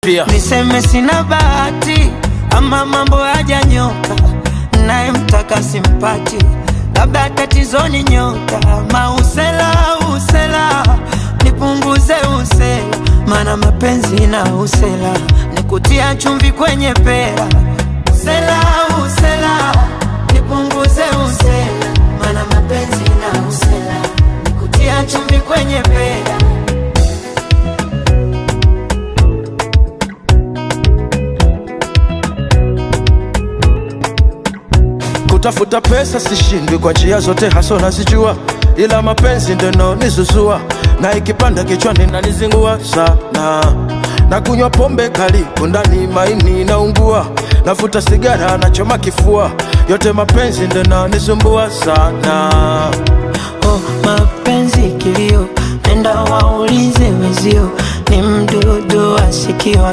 Pia Niseme sina bahati ama mambo hajanyoka, naye mtaka simpati, labda tatizo ni nyota. Mausela usela, nipunguze usela, maana mapenzi na usela nikutia chumvi kwenye pera. Usela usela, nipunguze usela, maana mapenzi na usela nikutia chumvi kwenye pera. Kutafuta pesa sishindwi kwa njia zote, haso nazijua, ila mapenzi ndo nizuzua, na ikipanda kichwani nanizingua sana. Na kunywa pombe kali kundani maini naungua, nafuta sigara nachoma kifua, yote mapenzi ndo nisumbua sana. Oh, mapenzi kilio, nenda waulize wenzio, ni mdudu asikiwa.